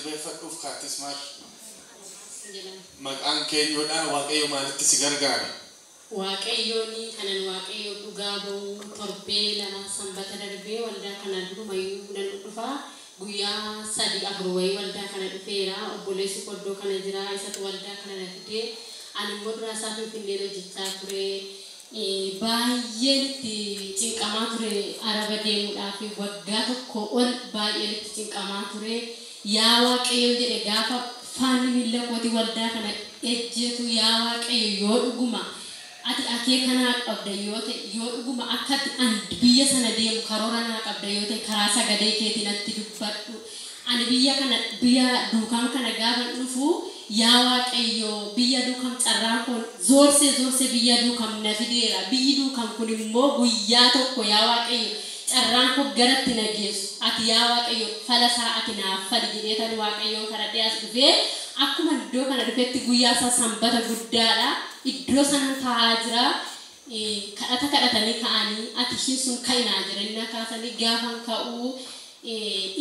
Jilbeeffadhuuf kaatis maal? Maqaan keenyodha. Waaqayyo maalitti si gargaara? Waaqayyoon kanan Waaqayyo dhugaa ba'uu torbee 2 sanbata darbee waldaa kana durumayyuu nan dhufaa. Guyyaa 3 4 wayii waldaa kana dhufeera. Obboleessi iddoo kana jira, isatu waldaa kana na fidee. Ani immoo dura isaa Finfinnee hojjechaa ture. Baay'een itti cinqamaa ture Araba deemuudhaaf waggaa 1 ol baay'een itti cinqamaa ture. Yaa Waaqayyo jedhe gaafa faanni miilla kootii waldaa kana ejjeetu, yaa Waaqayyo yoo dhuguma ati akeeka naa qabda yoo ta'e, yoo dhuguma akka ati biyya sana deemu karoora naa qabda yoo ta'e, karaa sagalee keetiin natti dubbadhu. Ani biyya kana biyya Duukam kana gaafa dhufu, yaa Waaqayyo biyya Duukam carraan kun zoorsee zoorsee biyya Duukam na fideera. Biyyi Duukam kun immoo guyyaa tokko yaa Waaqayyo carraan kun garatti na geessu. Ati yaa Waaqayyo falasaa ati naaf fali jedhee tan Waaqayyoon kadhadhee as dhufee, akkuma iddoo kana dhufetti guyyaa isaa sanbata guddaadha. Iddoo sanan taa'aa jira. Kadhata kadhatanii ka'anii ati ishiin sun ka'inaa jiran kaasanii gaafan ka'uu,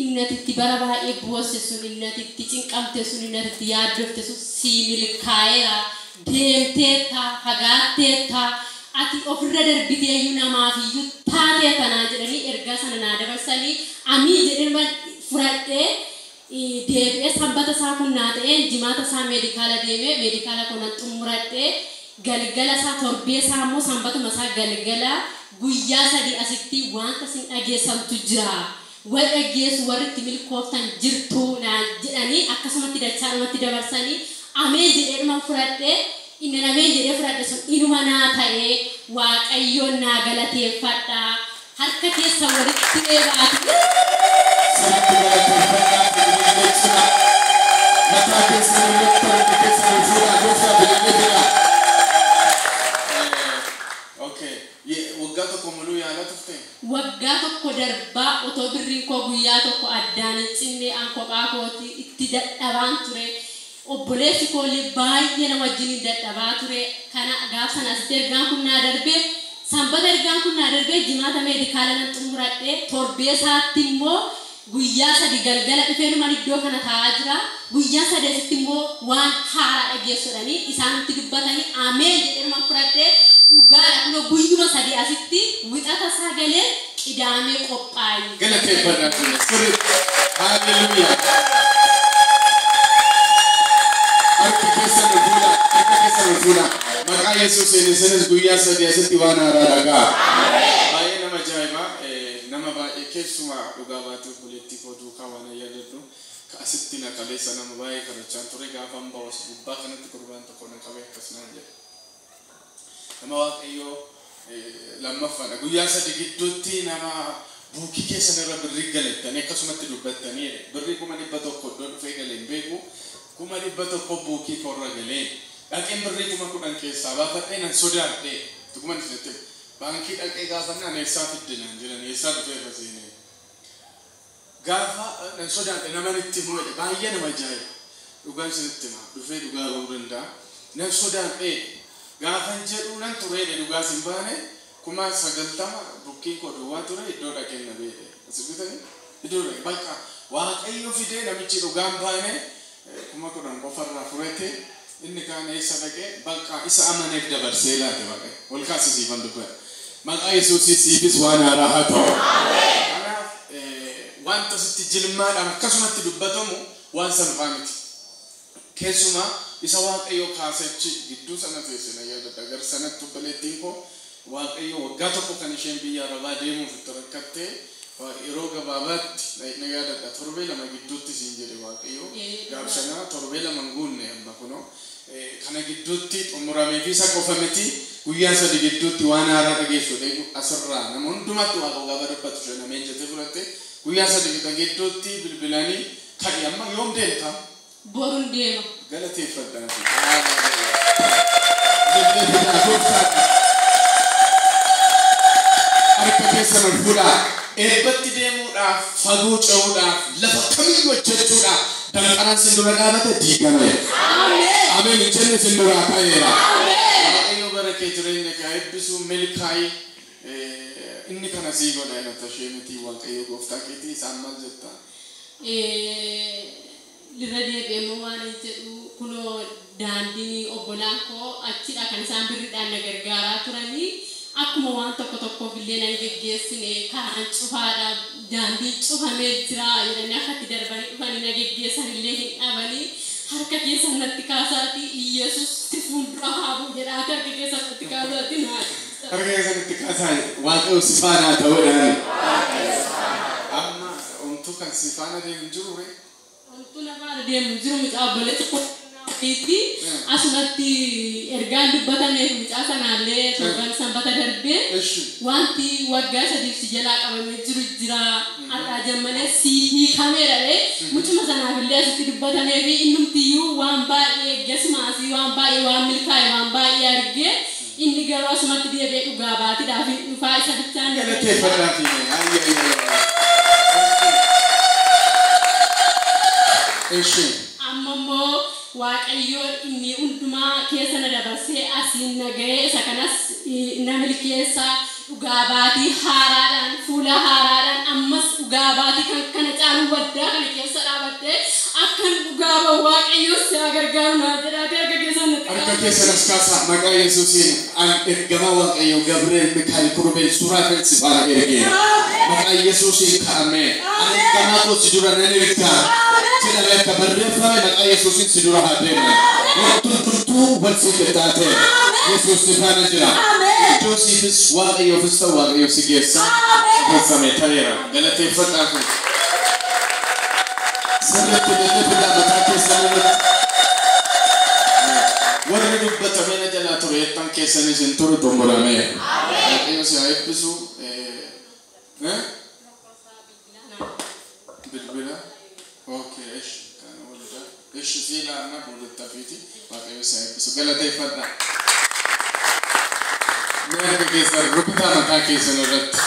innatitti bara baay'ee boosse sun, innatitti cinqamte sun, innatitti yaaddofte sun sii milkaa'eera, deemteetta, fagaatteetta, ati ofirra darbiteeyyuu namaaf iyyuu taatee tanaa jedhanii ergaa sana naa dabarsanii, amii jedheen fudhadhee deebi'ee. Sanbata isaa kun naa ta'een jimaata isaa meedikaala deemee meedikaala kunan xumuradhee, galgala isaa torbee isaa immoo sanbatuma isaa galgala guyyaa 3 asitti wanta isin dhageessantu jira. Warri dhaggeessu warri itti milkooftan jirtu naan jedhanii akkasumatti dachaadhumatti dabarsanii, ameen jedhee fudhadhee, inni ameen jedhee fudhadhe sun inuma naa ta'ee. Waaqayyoon naa galateeffadha. Harka keessa walitti eebaatu. Sirriitti galateeffadhaa fi ilillee. Mataa keessan irratti harka keessan fuudhaa gooftaa bilillee jedhaa. Okay. Waggaa 1 muluu yaala turte? Waggaa 1 darbaa otoo birriin koo guyyaa tokko addaan hin cinne an kophaa kooti itti dadhabaan ture. Obboleessi koollee baay'ee na wajjin dadhabaa ture. Kana gaaf sana asitti ergaan kun naa darbee, sanbata ergaan kun naa darbee, jimaata meedikaala nan xumuradhee, torbee isaatti immoo guyyaa 3 galgala dhufee numan iddoo kana taa'aa jira. Guyyaa 3 asitti immoo waan haaraa dhageessuudhanii isaanitti dubbatanii, ameen jedhee numan fudhadhee. Dhugaadha, kunoo guyyuma 3 asitti wixata sagalee qidaamee qophaa'e. Galateeffadhaa sirriitti. Haalleluuyaa. Harka keessan ol fuudhaa. Harka keessan ol fuudhaa. Maqaa Yesuusiin isinis guyyaa 3 asitti waan haaraa dhagaa. Baay'ee nama ajaa'iba. Nama baay'ee keessumaa dhugaa baatuu obboleettii koo duukaa waan yaadadhu. Asitti na kaleessa nama baay'ee kadhachaa ture, gaafa ba'us gubbaa kanatti gurbaan tokko na qabee akkas naan jedhe. Nama Waaqayyoo lammaffaadha. Guyyaa 3 gidduutti nama buukii keessan irra birrii galettanii akkasumatti dubbattanii, birrii 100,000 iddoo dhufee galee hin beeku. 100,000 buukii korra galee dhaqeen birrii 10,000 keessaa baafadhee nan sodaadhee dhuguma isinitti baankii dhaqee gaafannaan eessaa fidde naan jedhan, eessaa dhufee irra seenee. Gaafa nan sodaadhe naman itti himu jedhe. Baay'ee nama ajaa'iba. Dhugaan isinitti hima, dhufee dhugaa ba'uu danda'a. Nan sodaadhee gaafan jedhu nan tureedhe, dhugaas hin baane, 90,000 bukkiin koo duwwaa ture, iddoo dhaqeen na beedhe. Asirritanii iddoo dhaqe bakka Waaqayyo fidee namichi dhugaan baane 10,000 qofarraa furete, inni kaan eessa dhaqee bakka isa amaneef dabarsee laate Waaqayyo. Ol kaasisiifan dubbata. Maqaa Yesuusii siifis waan haaraa haa ta'u. Kanaaf wanta sitti jilmaadhaan akkasumatti dubbatamu waan salphaa miti. Keessumaa isa Waaqayyo kaasechi gidduu sana teesse na yaadadha. Gara sanatti obboleettiin koo Waaqayyo waggaa 1 kan isheen biyya Arabaa deemuuf itti rakkattee yeroo gabaabaatti na yaadadha. Torbee 2 gidduutti siin jedhe Waaqayyo. Gaaf sanaa torbee 2 hin guunne amma kunoo. Kana gidduutti xumuramee fi isa qofa miti, guyyaa 3 gidduutti waan haaraa dhageessu asirraa nama hundumatti Waaqa gaafa dubbatu shanameen jettee fudhatte, guyyaa 3 gidduutti bilbilanii ka'i. Amma yoom deemta? Boruun deema. Galateeffadhaa. Ilillee fidaa gooftaadha. Harka keessan ol fuudhaa. Eebbatti deemuudhaaf, fagoo ce'uudhaaf, lafa kamiyyuu hojjechuudhaaf danqaraan sin dura dhaabate diigameera. Ameen hin jenne sin duraa ka'eera. Waaqayyo bara kee jireenya kee eebbisuu milkaa'ii inni kana sii godha jedhata ishee miti Waaqayyo gooftaa keetii isaan maal jetta? Irra deebi'ee immoo waan hin jedhu kunoo daandiin obbolaan koo achidha kan isaan birriidhaan na gargaaraa turanii akkuma waan tokko tokkoof illee nan geggeessine karaan cufaadha daandiin cufamee jira jedhanii akka itti darbanii dhufanii na geggeessan illee hin dhabanii harka keessan natti kaasaati Iyesuus si fuuldura haa bu'u jedhaa harka keessan natti kaasaati naa. Harka keessan itti kaasaa Waaqayyo si faana haa ta'uudhaan. Amma homtuu kan si faana deemu jiru ree? Homtuu na faana deemu jiru mucaa obboleessa koo wayiiti. Asumatti ergaan dubbatameef mucaa sanaallee torban sanbata darbee wanti waggaa sadiif si jalaa qabamee jiru jira. Har'aa jammalee si hiikameera jedhee mucuma sanaaf illee asitti dubbatamee fi innumtiyyuu waan baay'ee gasmaasii waan baay'ee waan milkaa'e waan baay'ee argee inni garuu asumatti deebi'ee dhugaa baatiidhaaf hin dhufaa isa bichaan Galateeffadhaa fi Ishi. Amma immoo Waaqayyoon inni hundumaa keessa na dabarsee asiin na ga'ee isa kanas na milkeessa dhugaa baatii haaraadhaan fuula haaraadhaan ammas dhugaa baatii kan kana caalu waldaa kana keessa dhaabattee akkan dhugaa ba'u Waaqayyoon si haa gargaaru naa jedhaatee harka keessan natti Harka keessan as kaasaa maqaa Yesuusiin an ergamaa Waaqayyoo Gabri'eel Mikaa'el Kurubeel Suraafel si faana ergeera. Maqaa Yesuusiin kaa'amee an ergamaa koo si dura nan ergaa. Jedhamee akka barreeffame maqaa Yesuusiin si dura haa deeman. Wanti hundumtuu wal si qixxaatee Yesuus si faana jira. Iddoo siifis Waaqayyoofis ta'u Waaqayyo si geessa. Tolfame ta'eera. Galateeffadhaa kun. Sirriitti lallabaa mataa keessan irratti. Warri dubbatamee na jalaa ture jettan keessanis hin turu xumuramee. Waaqayyo si haa eebbisu. Bilbila. Okay, ishi. Kan waldaa. Ishi si ilaalla boodatti hafiiti. Waaqayyo si haa eebbisu. Galateeffadhaa. Mee harka keessan rukutaa mataa keessan irratti.